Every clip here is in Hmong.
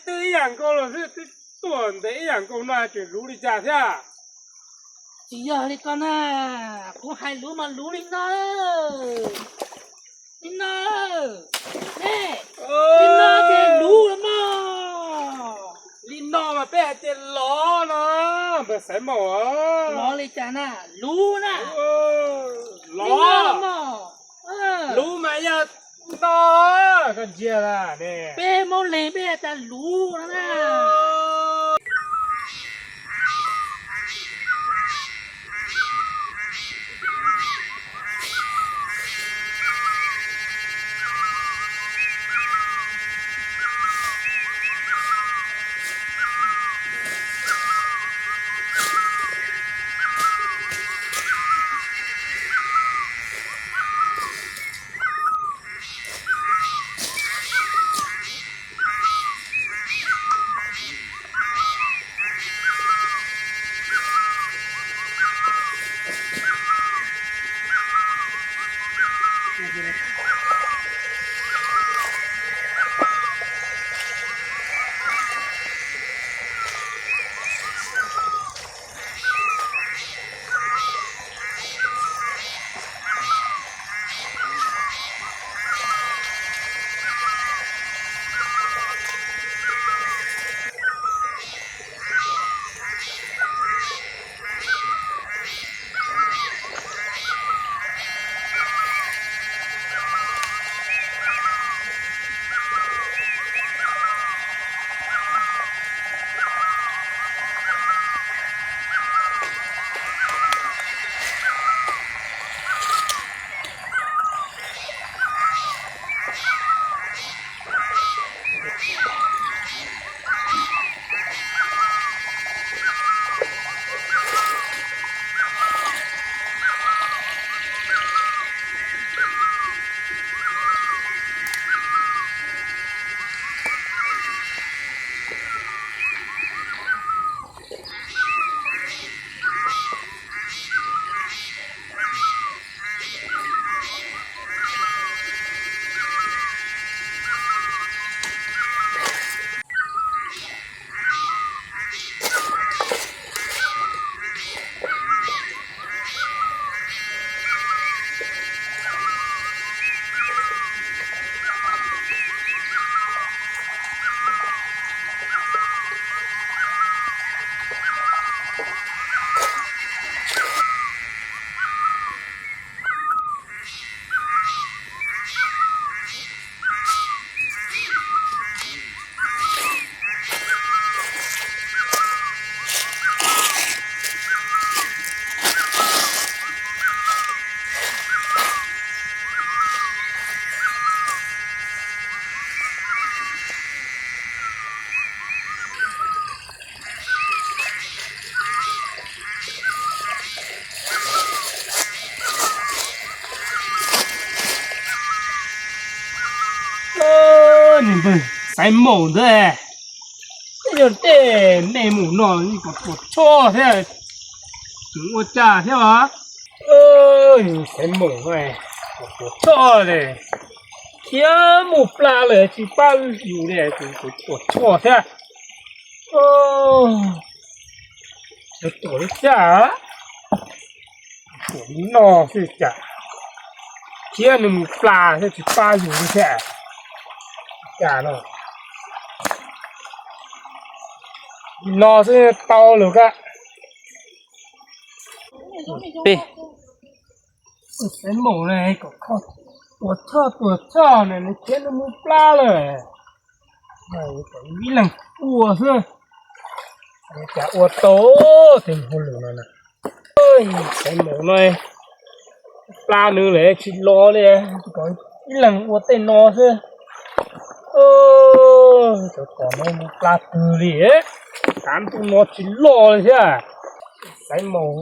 Twb ib yam nkaus los xwb, twb tuaj ntev ib yam nkaus no tseem luv li cas thiab? Tsis yog li ko na, kuv hais luv mas luv li no, li no, ne, li no ces luv los mog. Li no mas peb hais tias lov no, npawg Xaiv Maum. Lov li cas na, luv na. Lov, luv mas yog no, koj ntsia ne. Peb Hmoob Leeg peb hais tias luv no na. Niag npawg Xaiv Maum ntawd, yog tej nej mus no kom puas tsuaj thiab, tseem ua cas thiab os? Xaiv Maum, kom puas tsuaj li, thiab mus pla lawm tsis pab yus li, tseem puas tsuaj thiab. Tuam li cas, tuam li no xwb cas, thiab nws mus pla thiab tsis pab yus li thiab. Cas no, no xwb tau lawm koj. Peb, Xaiv Maum ne, kom kho tuam tshoj tuam tshoj ne, nws thiab nws mus pla lawm. Kom ib leeg ua xwb, cas ua tau tej hauj lwm no na. Xaiv Maum no, pla nws lawm tsis los li, kom ib leeg ua tej no xwb. Cov tom no mus pla twg li, tav ntuj no tsis los li thiab. Xaiv Maum,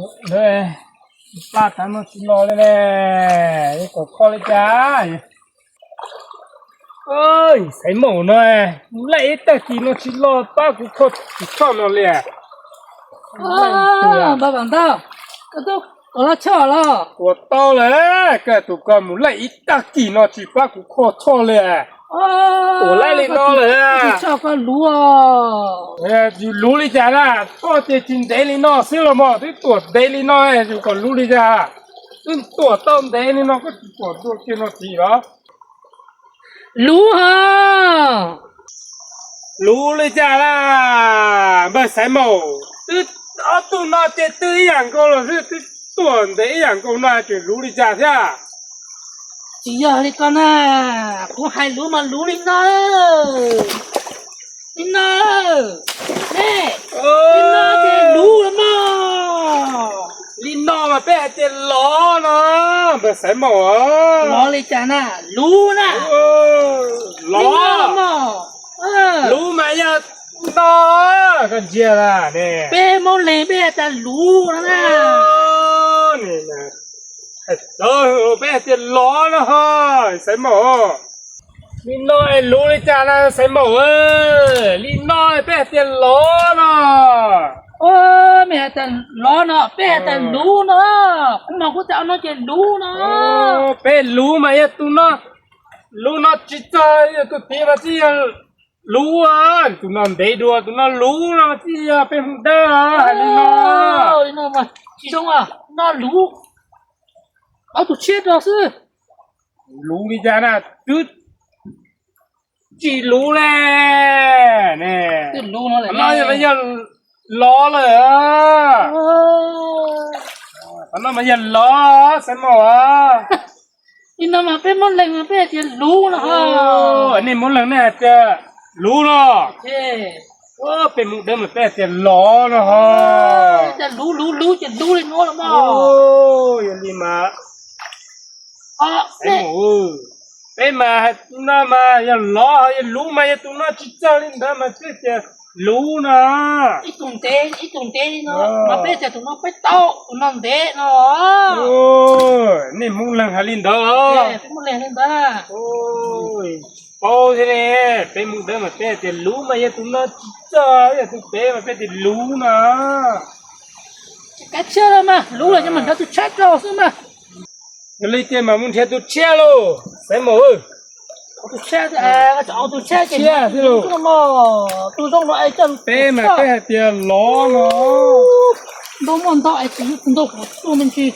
pla tav no tsis los li ne, yuav kom kho li cas? Xaiv Maum no, mus laij ib tag kis no tsis los pab kuv kho tus tshoj no li. Npawg Vam Ntau, koj twb ua los tshoj los? Ua tau lawm, koj tus ko mus laij ib tag kis no tsis pab kuv kho tshoj li. Tuam laij li no lawm. Yus luv li cas na, koj tias tsis ntev li no xwb los mas twb tuam ntev li no, yus kom luv li cas? Twb tuam tau ntev li no koj tsis tuam dua kiag no tsis los? Luv ha. Luv li cas na, npawg Xaiv Maum, twb ob tug no ces twb ib yam nkaus los xwb, twb tuam ntev ib yam nkaus no tseem luv li cas thiab? Tsis yog li ko na, kuv hais luv mas luv li no, li no, ne, li no ces luv los mas. Li no mas peb hais tias lov no, npawg Xaiv Maum. Lov li cas na, luv na. Lov, luv mas yog no, koj ntsia na ne. Peb Hmoob Leeg peb hais tias luv no na. Peb hais tias lov no ho, Xaiv Maum. Li no luv li cas na Xaiv Maum? Li no peb hais tias lov no. Mej hais tias lov no, peb hais tias luv no. Kuv mas kuv tias no ces luv no. Peb luv mas yog tus no, luv no tsis txog, yog tus tid mas txij yog luv, tus no ntev dua, tus no luv no txij yog peb Hmoob Dawb hais li no. Li no mas tsis zoo, no luv, ob tug tshiab rau xwb. Luv li cas na, twb tsis luv le ne. No mas yog lov lawm. Qhov no mas yog lov, Xaiv Maum. Li no mas peb Hmoob Leeg mas peb hais tias luv no. Nej Hmoob Leeg nej hais tias luv no. Peb Hmoob Dawb mas peb hais tias lov no ho. Luv luv luv ces luv li no los mas. Yog li mas, Xaiv Maum, peb mas no mas yog lov, yog luv mas yog tus no tsis txog li ntawd mas twb tias luv no. Ib tug ntev, ib tug ntev li no mas peb tias tus no peb tau, tus no ntev no. Nej Hmoob Leeg hais li ntawd. Paub thiab ne, peb Hmoob Dawb mas peb tias luv mas yog tus no tsis txog, yog tus ntev mas peb tias luv no. Kav tsij mas luv los ces mam nrhiav tus tshiab rau xwb mas. Yog li ces mam mus nrhiav tus tshiab lauj, Xaiv Maum. Tus tshiab, tus tshiab ces tus zoo no, tus zoo no es peb mas peb hais tias lov no. Ntau muaj ntau es tsis yog tus ntau qhov tuaj me ntsis.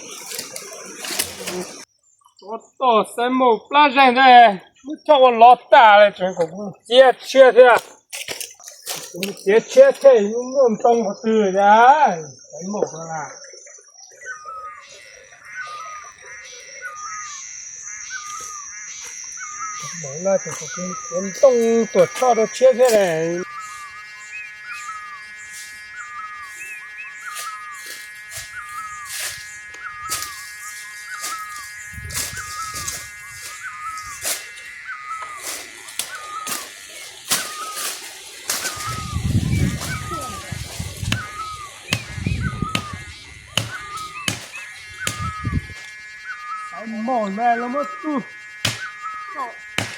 Tsov tom Xaiv Maum plab zeeg ntag, lub choj ua lov tas li, tseem kom kuv txiav tshiab thiab. Kuv txiav tshiab thiaj muaj ntoo qhov twg thiab. Xaiv Maum no na. Maum no tseem kom kuv txiav ntoo tuam choj rau tshiab thiab ne. Xaiv Maum na, lawv muab tug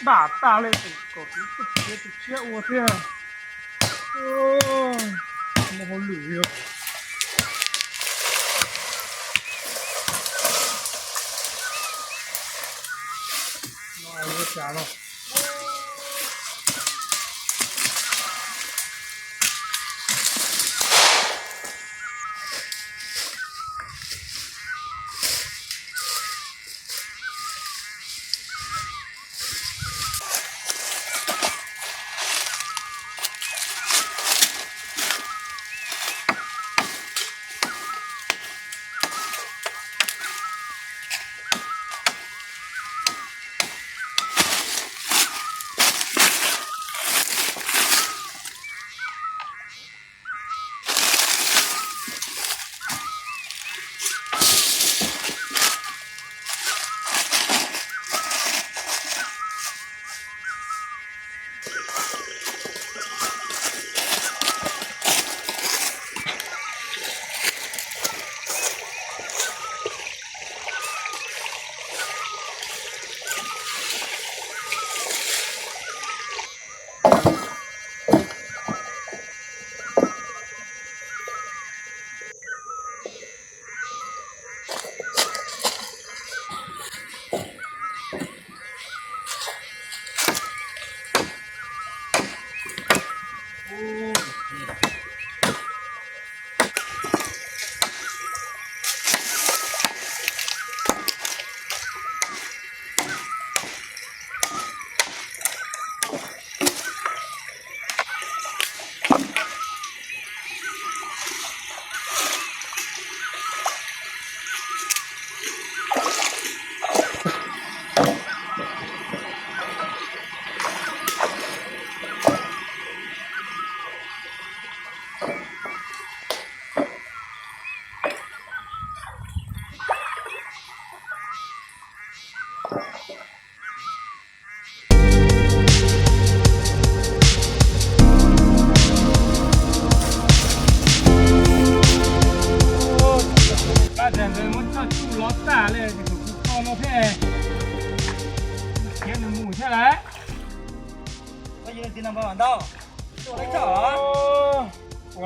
dam tas li, kom kuv txiav tus tshiab ua thiab. Muaj hauj lwm li.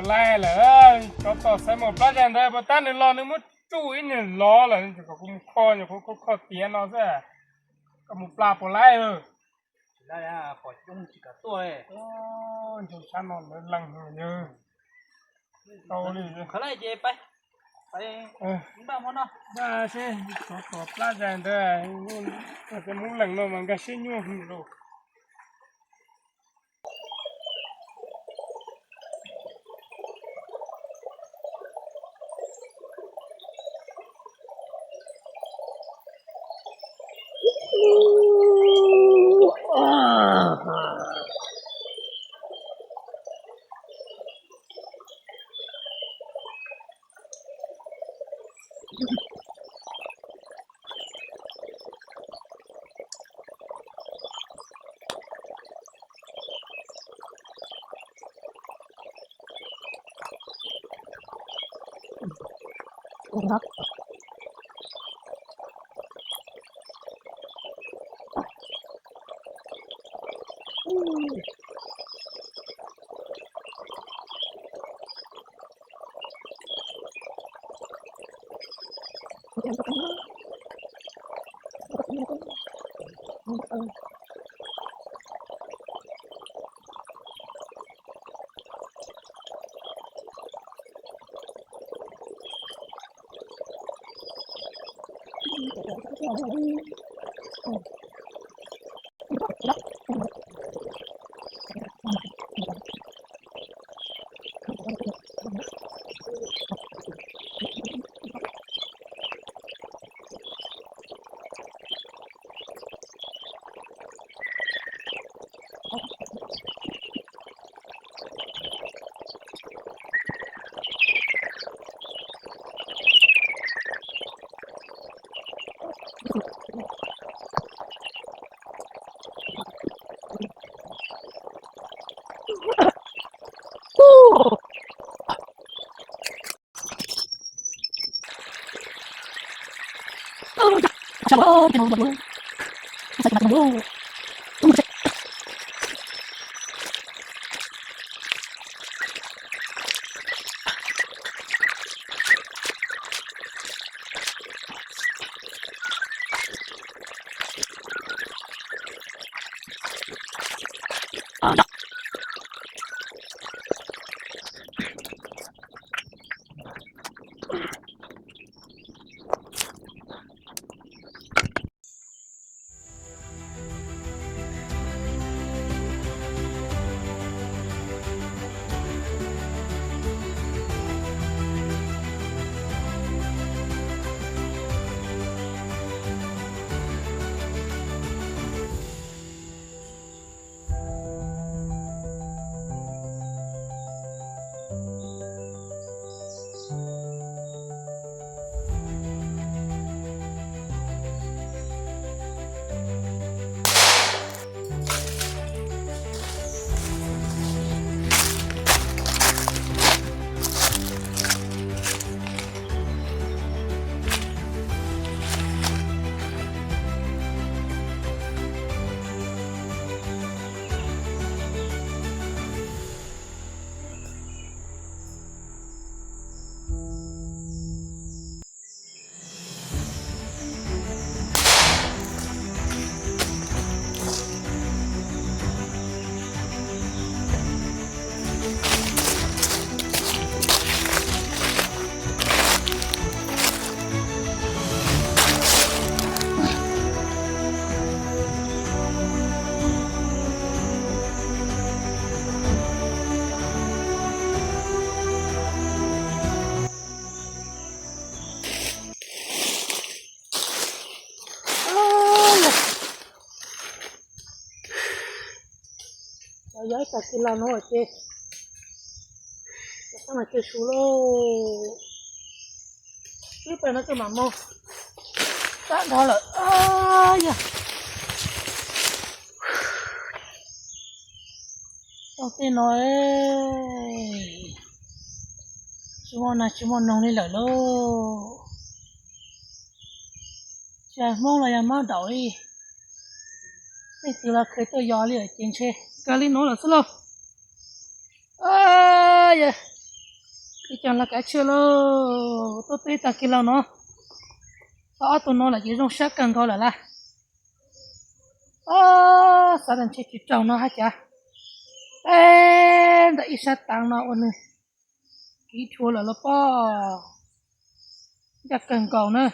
Puas laij lawm, tsov tom xaiv mus plab zais ntawd, puas tab nws los nws muab tsuj ib niag lov lawm, kom kuv mus kho nyuam qhuav kho kho tiav no xwb, kom mus plas puas laij. Ntshe sab no lawv lees yawg. Tau li, npaj seb tsov tom plab zais ntawd, muab lees no mas nkag siab nyuaj hwv lauj. Yog ib tag kis los no ces tau mas cia su lauj. Twb pem no ces mam mus tag nrho lawm. Yog tau tej no tsis muaj nas tsis muaj noog li lawm lauj. Tsis hais Hmoob los yog Mab Daum li, leej twg los khaws tuaj yos li lawm ces ntshe kawg li no lawm xwb lauj. Yog Ib co laj kav tshiab lauj, tuaj tuaj ib tag kis lauj no, tau ob tug no lawm ces zoo siab kawg nkaus lawm lauj. Xav tias ntshe tsis raug no hab cas, teb ntawm ib sab taav no ua nws kiv rhuav lawm lauj pob. Ncaj kawg nkaus na.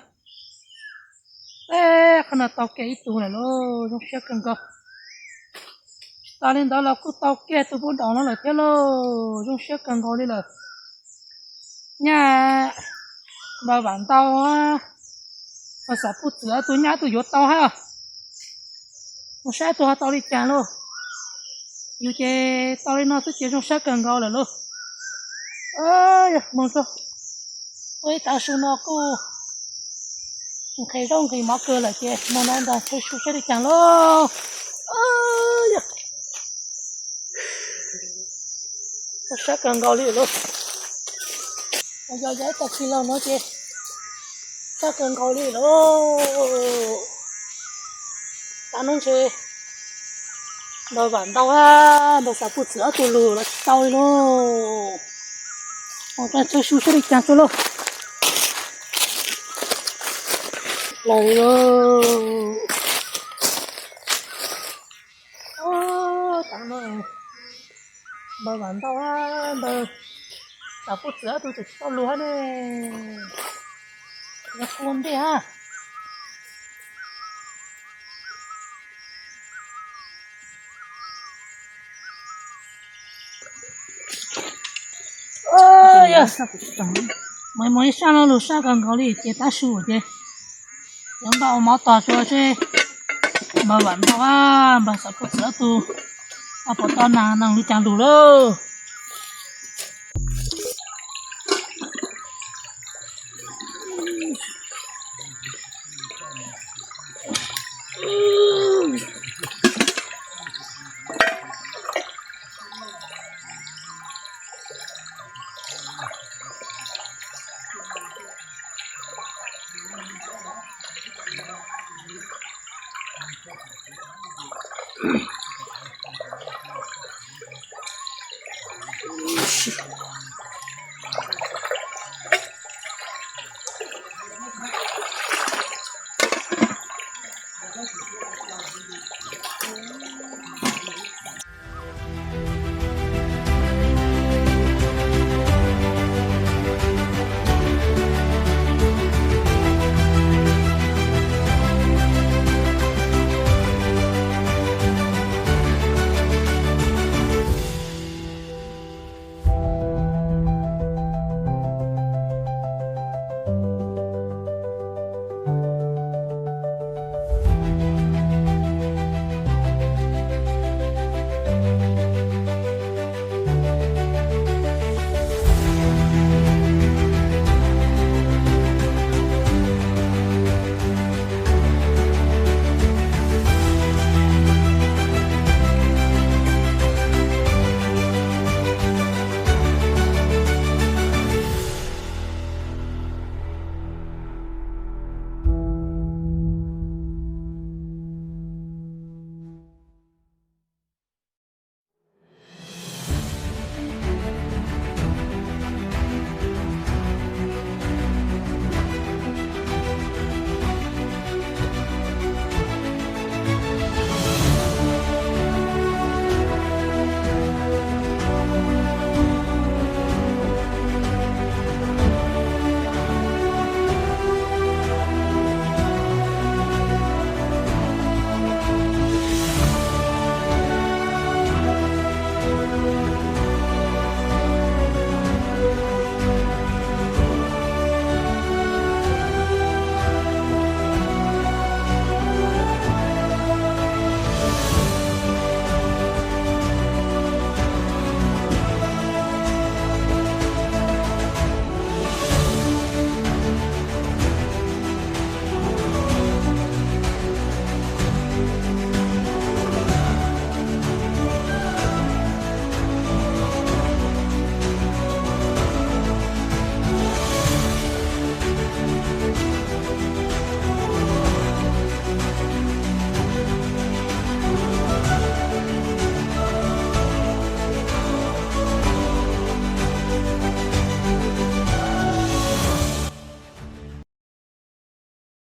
Teb qhov no tau kiag ib tug lawm lauj, zoo siab kawg nkaus. Tsis tas li ntawd los kuj tau kiag tus pub daum no lawm thiab lauj, zoo siab kawg nkaus li lawm. Nyaj npawg Vam Ntau, npawg Xav Puj Txwm ob tug nyaj ob tug yuav tau hab. Mus saib ob tug ho tau li cas lauj. Yus ces tau li no xwb ces zoo siab kawg nkaus lawm lauj. Yog mus rau ua ib tav su no kuj nqhis zaub nqhis mov kawg lawm ces mus no ntag, tshawb su saib li cas lauj. Yog zoo siab kawg nkaus li lauj. Yog yog ib tag kis lauj no ces siab kawg nkaus li lauj. Tav no ntshe npawg Vam Ntau hab npawg Xav Puj Txwm ob tug lug los tsis tau li lauj. Mus tshawb su saib li cas tso lauj. Lauj, tav no npawg Vam Ntau hab npawg Xav Puj Txwm ob tug tseem tsis tau lug hab ne. Yog kua ntej hab. Yog mus ib sab no lug sab kawg nkaus li ces tav su ces yuav npaj ua mov tog rua seb npawg Vam Ntau hab npawg Xav Puj Txwm ob tug ho puas tau nag nag li cas lug lauj.